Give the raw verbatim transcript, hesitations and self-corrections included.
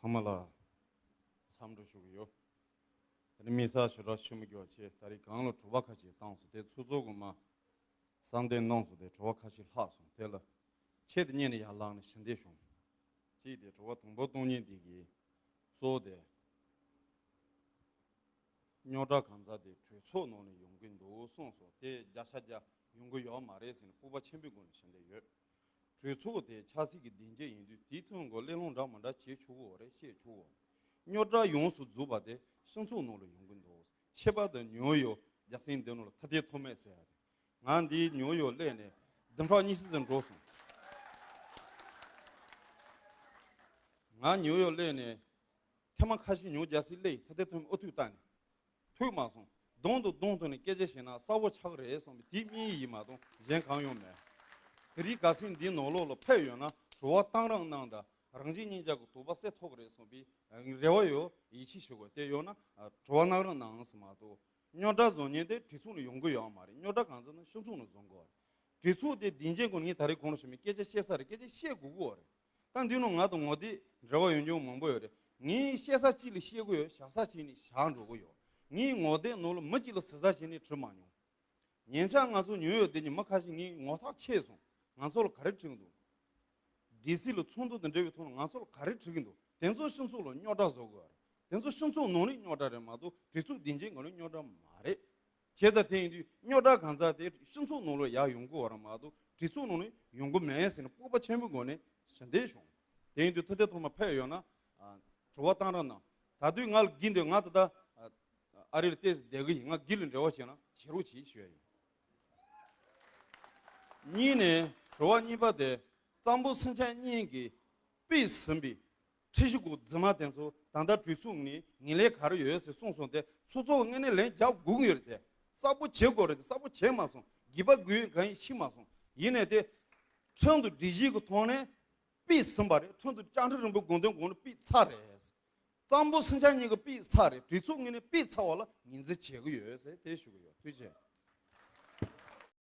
ཚང་མ་ལ་འཚམས་འདྲི་ཞུ་གི་ཡོད། དེ་ནི་དམིགས་བསལ་ཞེ་དྲག་ཞུ་མི་དགོས་པ་བྱས། ད་རེས་གང་ལ་དྲི་བ་ཁ་ཤས་བཏང་སོང་། དེ་ཚོགས་གཙོ་གི་མ་གསར་འདེམས་གནང་སོང་། དེ་དྲི་བ་ཁ་ཤས་ལྷག་སོང་། དེ་ལ་ཆེད་དུ་གཉེར་ནས་ཡར་ལངས་ནས་ཞུ་འདོད་བྱུང་། གཅིག་དེ་དྲི་བ་དང་པོ་གཏོང་མཁན་དེ་གིས་གཙོ་བོ་དེ། རྙོག་དྲ་གང་ཟག་དེ་གྲོས་ཚོགས་ནང་ནས་ཡོང་གི་འདུག་གསུངས་སོང་། དེ་བརྒྱ་ཆ་བརྒྱ་ཡོང་གི་ཡོད་མ་རེད་ཟེར་ནས་སྤོབས་པ་ཆེན་པོའི་སྒོ་ནས་ཞུ་འདོད་ཡོད། གྲོས་ཚོགས་དེ་ཆབ་སྲིད་ཀྱི་སྡིངས་ཆ་ཡིན་དུས་དེའི་ཐོག་གི་གླེང་སློང་འདྲ་མི་འདྲ་བྱེད་ཆོག་གི་རེད། བཤད་ཆོག་གི་རེད། རྙོག་དྲ་ཡོངས་སུ་རྫོགས་པ་དེ་སྤྱི་ཚོགས་ནང་ལ་ཡོང་གི་འདུག་ཁྱད་པར་དུ་ནིའུ་ཡོག་རྒྱལ་སའི་འདི་ནང་ལ་ཐ་དད་ཐོགས་མེད་ཟེར་ཡ་རེད། ང་འདིའི་ནིའུ་ཡོག་སླེབས་ནས་བདུན་ཕྲག་གཉིས་ཙམ་འགྲོ་སོང་། ང་ནིའུ་ཡོག་སླེབས་ནས་ཐེངས་མ་ཁ་ཤས་ཉོ་རྒྱ་སེ་སླེབས། ཐ་དད་ཐོག་མའི་ཨོ་ཐུག་བཏང་ནས་ཐུག་མ་སོང་། གདོང་དང་གདོང་ཐུག་ནས་སྐད་ཆ་བཤད་ན་གསལ་པོ་ཆགས་ཀྱི་རེད་བསམ་པའི་དེ་གཉིས་ཡིན་མ་གཏོགས་གཞན་གང་ཡང་མེད། དེ་རིང་རྒྱལ་སེ་འདིའི་ནང་ལོགས་ལ་ཕེབས་ཡོད་ན་དྲི་བ་གཏང་རོགས་གནང་དང་། རང་གཅེས་གཉིས་ཆ་གི་དོགས་པ་སེལ་ཐུབ་ཀྱི་རེད་བསམ་པའི་རེ་བ་ཡོད། ཡིད་ཆེས་ཞུ་དགོས། དེ་ཡོད་ན་དྲི་བ་གནང་རོགས་གནང་ཟེར་མ་གཏོགས། རྙོག་དྲ་བཟོ་མཁན་དེ་གྲོས་ཚོགས་ནས་ཡོང་གི་ཡོད་མ་རེད། རྙོག་དྲ་གང་ཟེར་ན་སྤྱི་ཚོགས་ནས་བཟོ་དགོས་པ་རེད། གྲོས་ཚོགས་དེ་སྡིངས་ཆའི་སྒང་ནས་ངས་ད་རེས་གོང་ལ་ཞུས་མིན་སྐད་ཆ་བཤད་ས་རེད། སྐད་ཆ་བཤད་དགོས་ཀྱི་ཡོད་རེད། ད་འདི་ནང་ང་དང་ངོ་དེབ་འབྲེལ་བ་ཡོད་མཁན་མང་པོ་ཡོད་རེད། ངས་བཤད་ས་གཅིག་ལ་བཤད་ཀྱི་ཡོད། བཞག་ས་གཅིག་ནས་བཞག་འགྲོ་གི་ཡོད། ངའི་ངོ་དེབ་ནང་ལ་མི་གཅིག་ལ་ཟུར་ཟ་བྱས་ནས་བྲིས་མ་མྱོང་། ཉེ་ཆར་ང་ཚོ་ཉོ་ཡོད་དེ་ནི་མི་ཁ་ཤས་ངའི་ངོ་ཐག་ཆད་སོང་། ང་ཚོ་ལ་ག་རེ་བྲིས་ཀྱི་འདུག་ཌི་སི་ལ་ཚོགས་འདུ་དང་འབྲེལ་བའི་ཐོག་ནས་ང་ཚོ་ལ་ག་རེ་བྲིས་ཀྱི་འདུག་དེ་ཚོ་སྤྱི་ཚོགས་ལ་རྙོག་དྲ་བཟོ་དགོས་པ་རེད། དེ་ཚོ་སྤྱི་ཚོགས་ནང་ནས་རྙོག་དྲ་རེད་མ་གཏོགས་གྲོས་ཚོགས་སྡིངས་ཆའི་སྒང་ནས་རྙོག་དྲ་མ་རེད། བྱས་ཙང་དེ་ཡིན་དུས་རྙོག་དྲ་གང་ཟག་དེ་སྤྱི་ཚོགས་ནང་ལ་ཡར་ཡོང་དགོས་པ་རེད་མ་གཏོགས་གྲོས་ཚོགས་ནང་ནས་ཡོང་གི་མེད་ཟེར་ནས་སྤོབས་པ་ཆེན་པོའི་སྒོ་ནས་ཞུ་འདོད་བྱུང་། དེ་ཡིན་དུས་ཐ་དད་ཐོག་མ་ཕེབས་ཡོད་ན་དྲི་བ་གཏང་རོགས་གནང་། ད་དུས་ང་ལ་འགན་འདུག་ང་ད་ལྟ་ཨ་རི་ལ་ཏོག་ཙམ་བསྡད་ཀྱི་ཡིན། ང་སྒེར་ལ་འབྲེལ་བ་བྱས་ན་བྱེད་རོགས་གྱིས་ཞུ་ཡ་ཡིན། གཉིས་ནས་དྲི་བ་གཉིས་པ་དེ་གཙང་པོ་སེང་ལྕམ་གཉིས་ཀྱིས་ཕུད་ཟིན་པའི་ཁྲིམས་ཞིབ་ཁང་རྫུན་མ་དེ་ཚོ་ད་ལྟ་གྲོས་ཚོགས་ནས་ངན་ལན་ག་རེ་ཡོད་ཟེར་གསུངས་སོང་། དེ་ཚོགས་གཙོ་ངོས་ནས་ལན་རྒྱག་དགོས་ཀྱི་ཡོད་རེད། དེ་གསལ་པོ་བྱེད་དགོས་རེད། དེ་གསལ་པོ་བྱས་མ་སོང་། དགོས་པ་དགོས་ཡོད་གང་ཡིན་ཤེས་མ་སོང་། ཡིན་ནའི་དེ་ཁྲིམས་དང་སྒྲིག་གཞི་གི་ཐོག་ནས་ཕུད་ཟིན་པ་རེད། ཁྲིམས་དང་བཅའ་ཁྲིམས་རིམ་པའི་དགོངས་དོན་གོང་ནས་ཕུད་ཚར་རེད། གཙང་པོ་སེང་ལྕམ་གཉིས་ཀྱིས་ཕུད་ཚར་རེད། གྲོས་ཚོགས་ངོས་ནས་ཕུད་ཚར་བ་ལ་ངོས་འཛིན་བྱེད་ཀྱི་ཡོད་ཟེར་དེ་ཞུ་གི་ཡོད། ཐུགས་རྗེ་ཆེ།